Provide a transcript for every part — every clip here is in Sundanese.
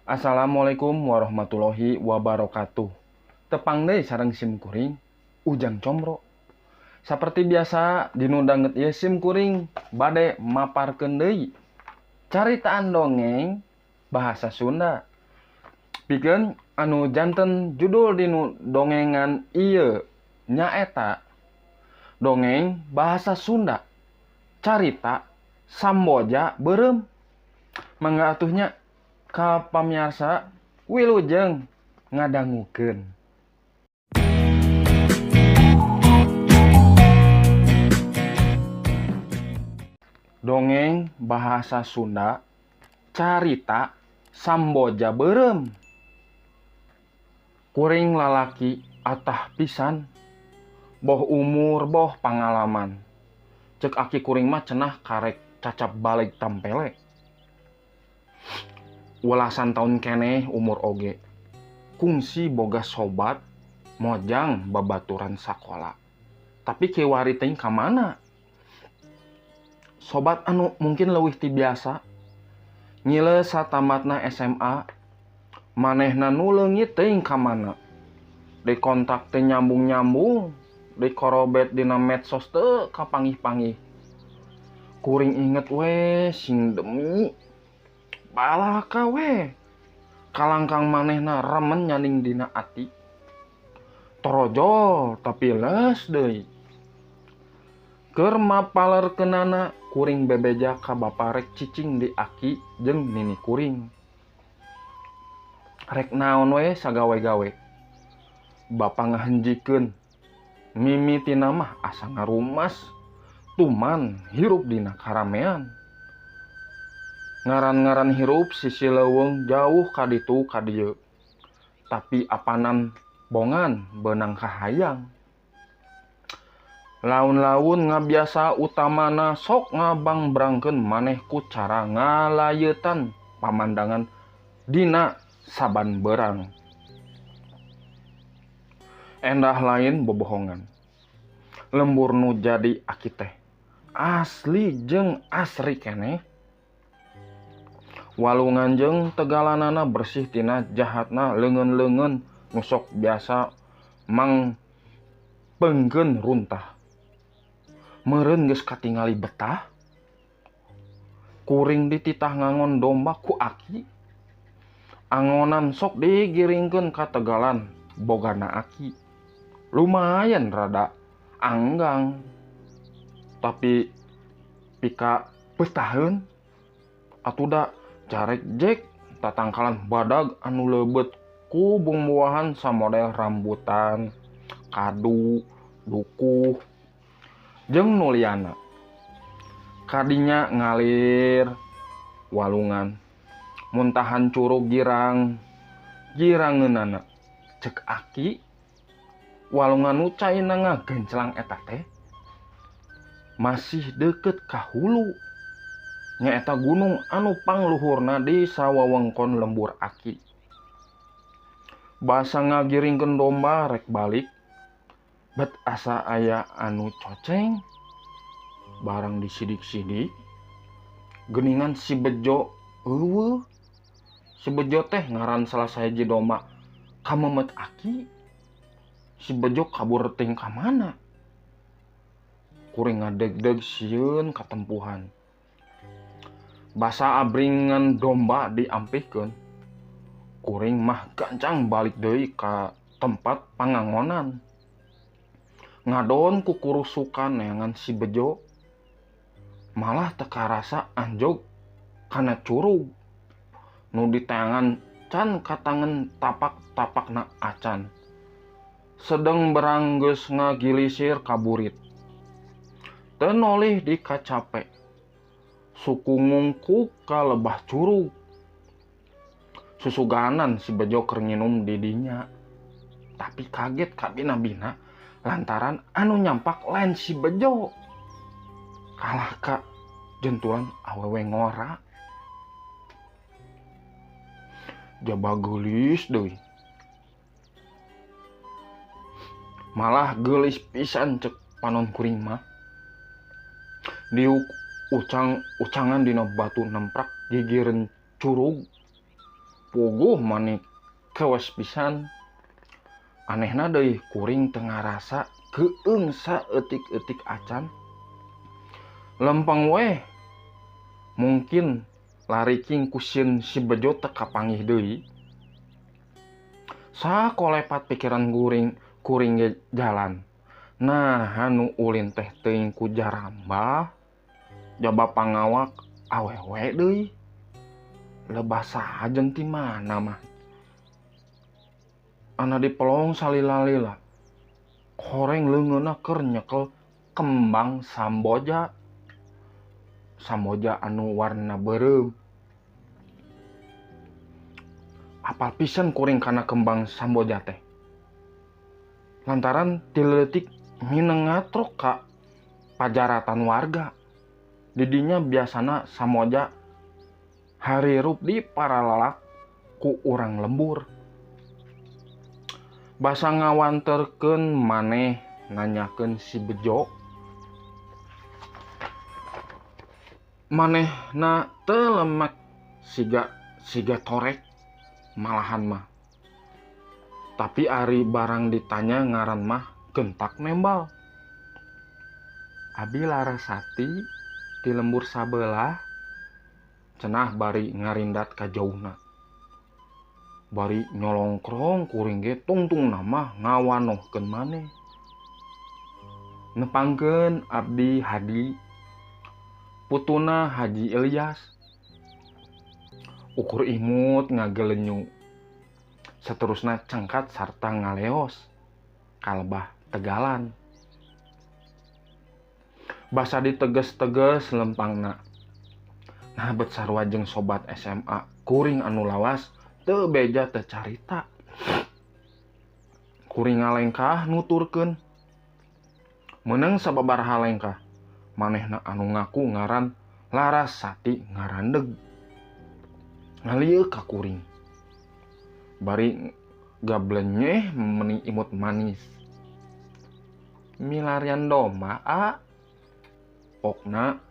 Assalamualaikum warahmatullahi wabarakatuh. Tepang deui sareng sim kuring Ujang Comro. Saperti biasa dinu danget ieu sim kuring bade maparkeun deui caritaan dongeng bahasa Sunda. Pikeun anu janten judul dinu dongengan ieu nyaeta dongeng bahasa Sunda carita Samboja Beureum. Mangga atuh nya ka pamiarsa wilujeng ngadangukeun. Dongeng bahasa Sunda carita Samboja Beureum. Kuring lalaki atah pisan boh umur boh pangalaman. Cek aki kuring mah cenah karek cacap balik tampele. Welasan tahun keneh umur oge. Kungsi boga sobat mojang babaturan sakola. Tapi kiwari teh ka mana? Sobat anu mungkin leuwih ti biasa. Ngile satamatna SMA, manehna nu leungit teuing ka mana? Di kontak teh nyambung-nyambung, di korobet dina medsos teu kapanggih-panggih. Kuring inget we sing demi balaka we. Kalangkang manehna remen nyaning dina ati. Torojol tapi les deui. Keur mapalerkeunana kuring bebeja ka bapa rek cicing di aki jeung nini kuring. Rek naon we sagawe-gawe. Bapa ngahenjikeun. Mimitina mah asa ngarumas. Tuman hirup dina karamean. Ngaran-ngaran hirup sisi leuweung jauh ka ditu ka dieu. Tapi apanan bongan beunang kahayang. Laun-laun ngabiasa utamana sok ngabangbrangkeun maneh ku cara ngalayetan pamandangan dina saban berang. Endah lain bobohongan. Lembur nu jadi aki teh asli jeung asri keneh. Walungan jeung tegalanana bersih tina jahatna leungeun-leungeun nu sok biasa mangpengkeun runtah. Meureun geus katingali betah. Kuring dititah ngangon domba ku aki. Angonan sok digiringkeun ka tegalan bogana aki. Lumayan rada anggang. Tapi pika betaheun atuda carek jek tatangkalan badag anu leubet ku bumbuahan samodel rambutan, kadu, dukuh jeung nu liana. Kadinya ngalir walungan muntahan curug girang girangeunana. Cek aki walungan nu caina ngagenclang eta teh masih deket ka hulu. Nyaeta gunung anu pangluhurna di sawawengkon lembur aki. Basa ngagiringkeun domba rek balik, bet asa aya anu coceng. Barang disidik-sidik, geuningan si Bejo eueuh. Si Bejo teh ngaran salah sahiji domba kamemet aki. Si Bejo kabur teuing ka mana? Kuring ngadegdeg sieun katempuhan. Basa abringan domba diampihkeun. Kuring mah gancang balik deui ka tempat pangangonan. Ngadon ku kurusukan neangan si Bejo. Malah teu karasa anjog kana curug. Nu diteangan can katangen tapak-tapakna acan. Sedeng berang geus ngagilisir ka burit. Teu nolih dikacape. Suku ngungkuk ka lebah curug. Susuganan si Bejo keur nginum di dinya. Tapi kaget kabina-bina lantaran anu nyampak lain si Bejo. Kalah ka jentulan awewe ngora. Jaba geulis deui. Malah geulis pisan cek panon kuring mah. Diuk ucang-ucangan dina batu nemprak gigireun curug. Puguh mani kewes pisan. Anehna deui kuring teu ngarasa keueung saeutik-eutik acan. Lempeng weh mungkin lariking ku sieun si Bejo teu kapanggih deui. Sakolepat pikiran kuring ge jalan. Nah, anu ulin teh teuing ku jarambah. Jaba pangawak awewe deui. Lebah saha jeung ti mana mah. Ana dipelong salila-lila. Koreng leungeunna keur nyekel kembang samboja. Samboja anu warna beureum. Apal pisan kuring kana kembang samboja teh. Lantaran ti leutik mineng ngatrok ka pajaratan warga. Didinya biasana samboja harirup di paralalak ku urang lembur. Basa ngawanterkeun maneh nanyakeun si Bejo. Manehna teu lemek siga torek malahan mah. Tapi ari barang ditanya ngaran mah gentak nembal. Abi Larasati di lembur sabelah cenah bari ngarindat ka jauhna. Bari nyolongkrong kuring ge tungtungna mah ngawanohkeun maneh. Nepangkeun abdi Hadi putuna Haji Ilyas. Ukur imut ngagelenyu. Seterusna cengkat sarta ngaleos kalebah tegalan. Basa diteges-teges lempangna. Nah bet sarua jeung sobat SMA kuring anu lawas teu beja teu carita. Kuring ngalengkah nuturkeun. Meunang sababaraha lengkah manehna anu ngaku ngaran Larasati ngarandeg. Ngalieu ka kuring. Bari gablenyeh meni imut manis. Milarian domba a. Pokna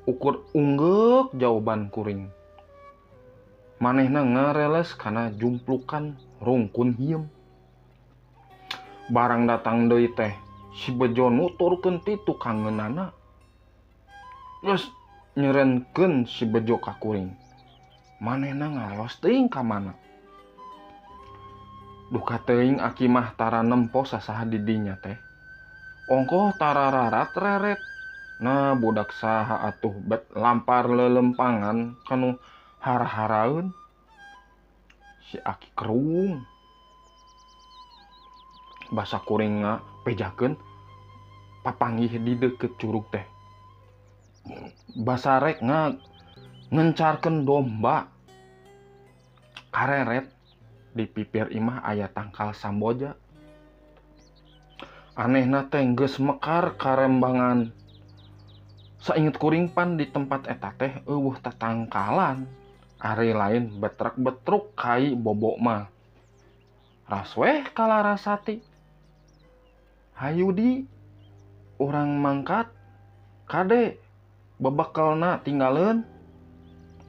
ukur unggeuk jawaban kuring. Manehna ngareles kana jumplukan rungkun hiem. Barang datang deui teh si Bejo nuturkeun ti tukangeunana. Geus nyerenkeun si Bejo ka kuring. Manehna ngaleos teuing ka mana. Duka teuing aki mah tara nempo sasaha di dinya teh. Ongkoh tara rarat reret. Nah budak saha atuh bet lampar lelempangan kanu har-haraeun. Si aki kerung. Basa kuring ngapejakeun papanggih di deukeut curug teh. Basa rek ngencarkeun domba. Kareret di pipir imah aya tangkal samboja. Anehna teh geus mekar karembangan. Sainget kuring pan di tempat eta teh eueuh tatangkalan. Ari lain betrek-betruk kai bobok mah. Rasweh ka Larasati. Hayu di urang mangkat kade bebekelna tinggaleun.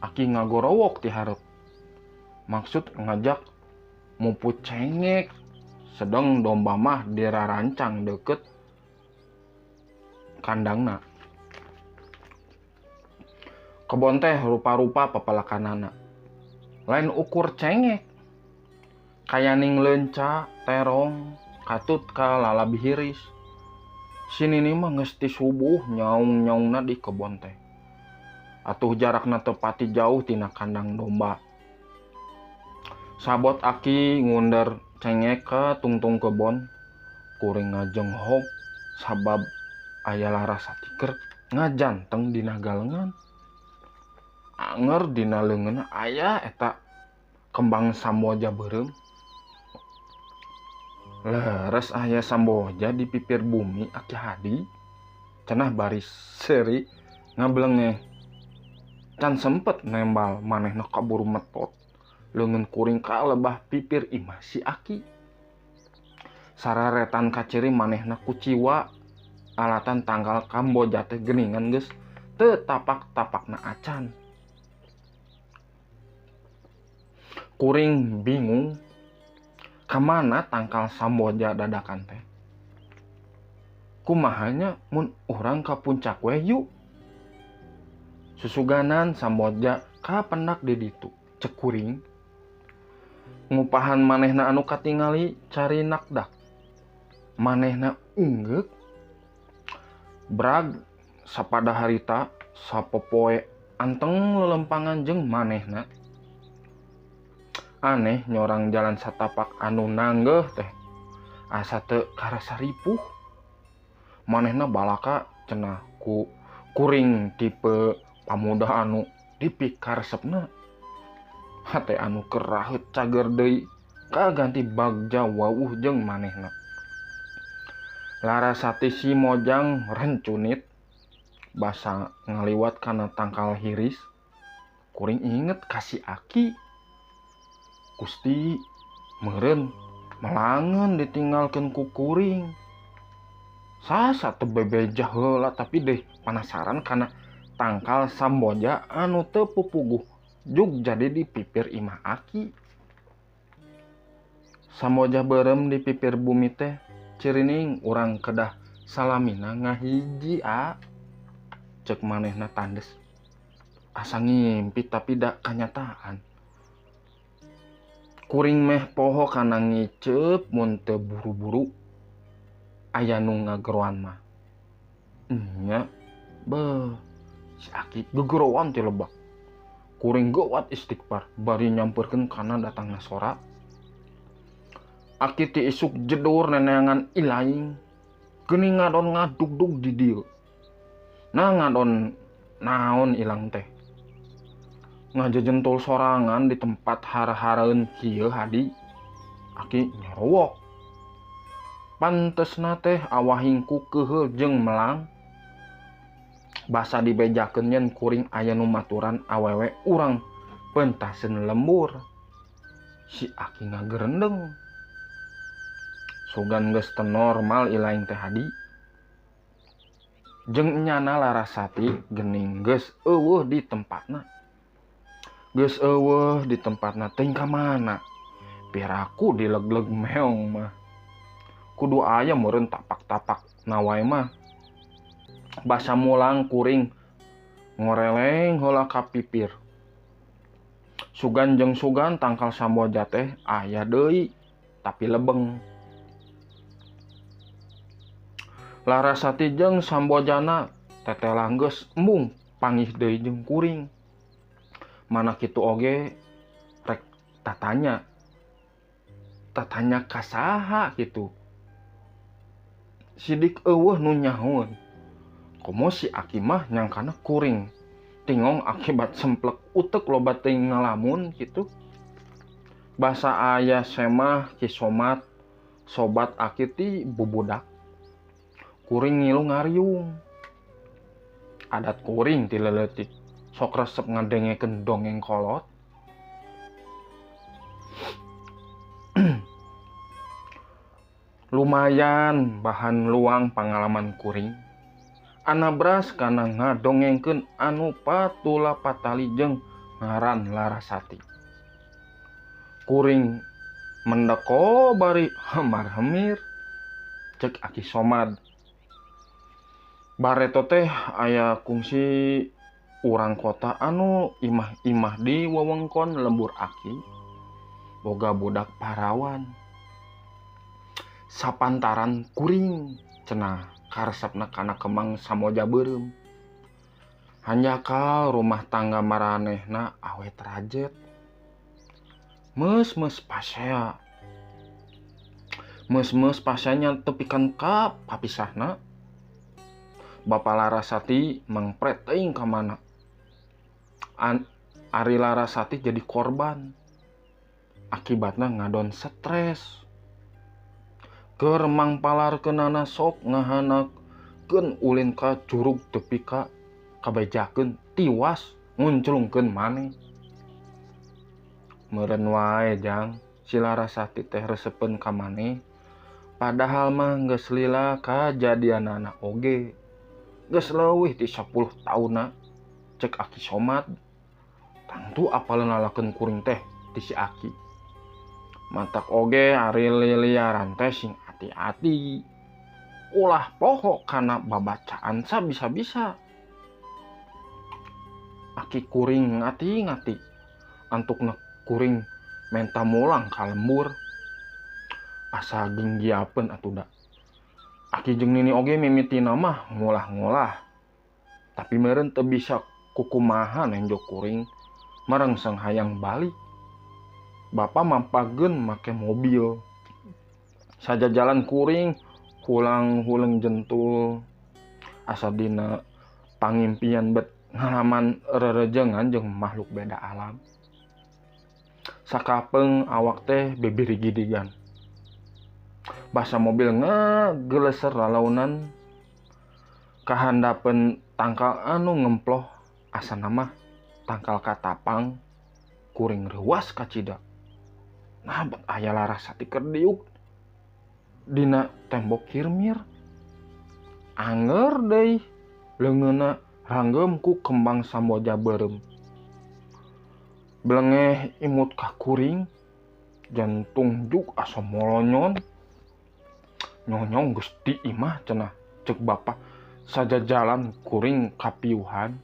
Aki ngagorowok ti hareup. Maksud ngajak mupu cengek sedang domba mah dirarancang deket kandangna. Kebon teh rupa-rupa pepelakanana. Lain ukur cengek. Kayaning leunca, terong, katut ka lalabi hiris. Si nini mah geus ti subuh nyaung-nyaungna di kebon teh. Atuh jarakna teu pati jauh tina kandang domba. Sabot aki ngunder cengek ka tungtung kebon. Kuring ngajenghop sabab aya Larasati keur ngajanteng dina galengan. Anger dina leungeunna aya eta kembang samboja beureum. Leres aya samboja di pipir bumi aki Hadi. Cenah bari seuri ngablengeh. Can sempet nembal manehna kaburu metot. Leungeun kuring kalebah pipir imah si aki. Sararetan kaciri manehna kuciwa alatan tanggal kamboja teh geuningan geus teu tapak-tapakna acan. Kuring bingung kamana tangkal samboja dadakan teh. Kumaha nya mun urang ka puncak we yuk. Susuganan samboja kapendak di ditu cek kuring. Ngupahan manehna anu katingali cari nakdak. Manehna unggeuk. Brag sapada harita sapopoe anteng lelempangan jeung manehna. Aneh nyorang jalan satapak anu nanggeuh teh asa teu karasa ripuh. Manehna balaka cenah ku kuring tipe pamuda anu dipikaresepna. Hate anu keraheut cager deui kaganti bagja wawuh jeung manehna. Larasati si Mojang rencunit basa ngaliwat kana tangkal hiris. Kuring inget ka si Aki. Gusti meureun melangeun ditinggalkeun ku kuring. Sasa teu bebeja heula tapi deh penasaran kana tangkal samboja anu teu pupuguh jug jadi di pipir imah Aki. Samboja beureum di pipir bumi teh cirining urang kedah salamina ngahiji a. Cek manehna tandes. Asa ngimpi tapi da kanyataan. Kuring meh poho kana ngiceup mun teu buru-buru aya nu ngageroan mah. Nya beuh si Aki gegeroan ti lebak. Kuring geuwat istighfar bari nyamperkeun kana datangna sora. Aki ti isuk jedur neneangan ilaing. Geuning ngadon ngadugdug di dieu. Nah ngadon naon ilang teh. Ngajejentul sorangan di tempat har-hareun kieu hadi. Aki nyerowok. Pantesna teh awahing ku keuheul jeung melang. Basa dibejakeun yen kuring aya nu maturan awewe urang pentaseun lembur. Si Aki ngagerendeng. Sugan geus teu normal ilaing teh hadi. Jeung enyana Larasati geuning geus eueuh di tempatna. Geus eueuh di tempatna teuing ka mana. Piraku dileg-leg meong mah. Kudu aya meureun tapak-tapak na wae mah. Basa mulang kuring ngoreleng heula ka pipir. Sugan jeung sugan tangkal samboja teh aya deui tapi lebeng. Larasati jeung sambojana tetelah geus embung pangih deui jeung kuring. Mana kitu oge rek tatanya. Tatanya ka saha kitu. Sidik eueuh nu nyahoeun. Komo si Aki mah nyangkana kuring tingong akibat semplek utek loba teuing ngalamun kitu. Basa aya semah Ki Somat sobat Aki ti bubudak. Kuring ngilu ngariung. Adat kuring ti leuletik sok resep ngadengekeun dongeng kolot. Lumayan bahan luang pangalaman kuring. Anabras kana ngadongengkeun anu patula patali jeung ngaran Larasati. Kuring mendeko bari hemar-hemir cek Aki Somad. Bareto teh aya kungsi urang kota anu imah-imah di wewengkon lembur Aki boga budak parawan. Sapantaran kuring cenah karesepna kana kemang samoja beureum. Hanjakal rumah tangga maranehna awet rajet. Meus-meus pasea. Meus-meus pasea tepikan ka papisahna. Bapa Larasati mangpret teuing ka mana. Ari Larasati jadi korban. Akibatna ngadon stres. Keur mangpalarkeunana sok ngahanakeun ulin ka curug tepi ka kabejakeun tiwas ngunclungkeun maneh. Meureun wae jang si Larasati teh resepeun ka maneh. Padahal mah geus lila kajadianana oge. Geus leuwih ti 10 taunna cek Aki Somad. Tangtu apaleun lalakeun kuring teh ti si Aki. Matak oge ari liliaran teh sing ati-ati. Ulah poho kana babacaan sabisa-bisa. Aki kuring ngati-ngati. Antukna kuring menta mulang ka lembur. Asa genggiapeun atuh da. Aki jeung nini oge mimitina mah ngulah-ngulah. Tapi meureun teu bisa kukumaha nenjo kuring marengseng hayang balik. Bapa mampageun make mobil. Sajajalan kuring hulang-huleng jentul. Asa dina pangimpian bet ngalaman rerejengan jeung makhluk beda alam. Sakapeung awak teh bebirigidigan. Basa mobil ngegeleser lalaunan kahandapeun tangkal anu ngemploh asana mah tangkal katapang kuring reuas kacida. Nah bet aya larasati keur diuk dina tembok kirmir. Anger deui leungeunna ranggeum ku kembang samboja beureum. Belengeh imut ka kuring, jantung juk asa molonyon. Nyonyong Gusti imah cenah cek bapa sajajalan kuring kapiuhan.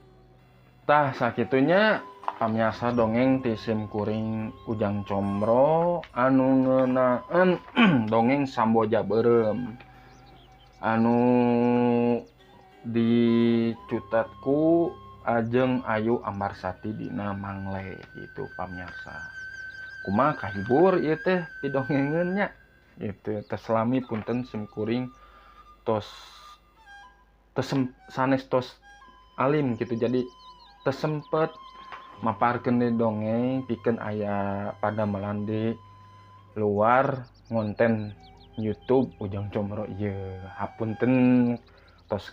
Tah sakitunya pamiarsa dongeng ti sim kuring Ujang Comro anu ngeunaan dongeng Samboja Beureum anu dicutat ku Ajeng Ayu Ambarsati dina Mangle gitu pamiarsa. Kumaha kahibur ieu teh pidongengeun nya. Gitu terselami punten sim kuring tos tesem sanes tos alim gitu jadi tesempet maparkeun di dongeng pikeun aya padamelan di luar ngonten YouTube Ujang Comro ieu. Hapunten tos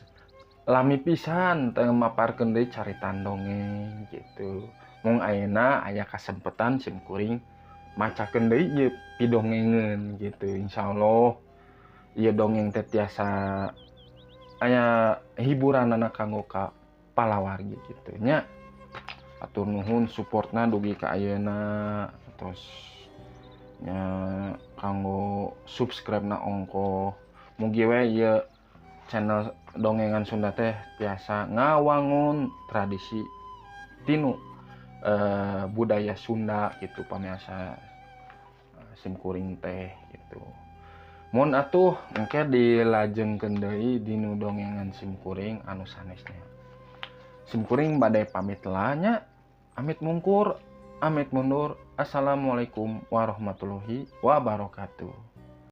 lami pisan teu maparkeun deui caritan dongeng gitu. Mung ayeuna aya kasempetan sim kuring macakeun deui ieu pidongengeun gitu. Insyaallah ieu dongeng teh tiasa aya hiburanana kanggo ka palawargi gitu nya. Atur nuhun supportna dugi ka ayeuna terus nya kanggo subscribe-na ongkoh. Mugi we ieu channel Dongengan Sunda teh tiasa ngawangun tradisi tinu budaya Sunda gitu pamiarsa sim kuring teh gitu. Mun atuh engke dilajengkeun deui dinu dongengan sim kuring anu sanesnya. Sim kuring bade pamit lah nya. Amit mungkur, amit mundur. Assalamualaikum warahmatullahi wabarakatuh.